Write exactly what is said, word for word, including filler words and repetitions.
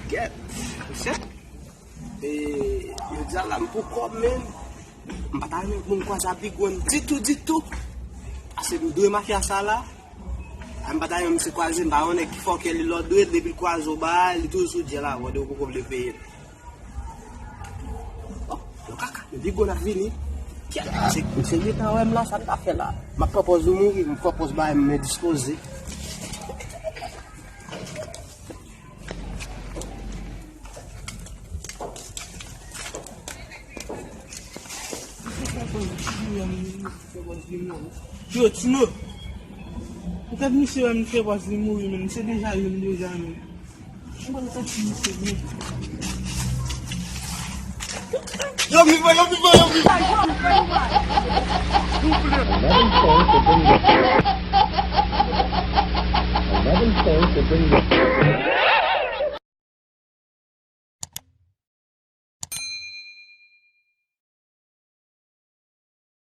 Kèt, mesye. E, yo di a la, m pou kòb menm. M pa ta renmen moun kwaze a Big One ditou, ditou. Paske m dwe mafya sa la. A, m pa ta renmen misye kwaze, m pa yon nèg ki fòkè li lòt dwe, depi l kwaze w ba, li toujou sou djèl avè w, ou poko vle peye l. Oh, yo kaka, men Big One ap vini. Kèt, misye, misye gentan wè m la, sa l ta fè la. M ap pran pòz nou mouri, m pran pòz ba m, men dispoze. Yo, Tino, poutèt misye wè m fè pòz li mouri, men misye deja youn deja, men. Mwen wè tèt misye, men. Yo vivan, yo vivan, yo vivan. Another phone to bring up. Another phone to bring up.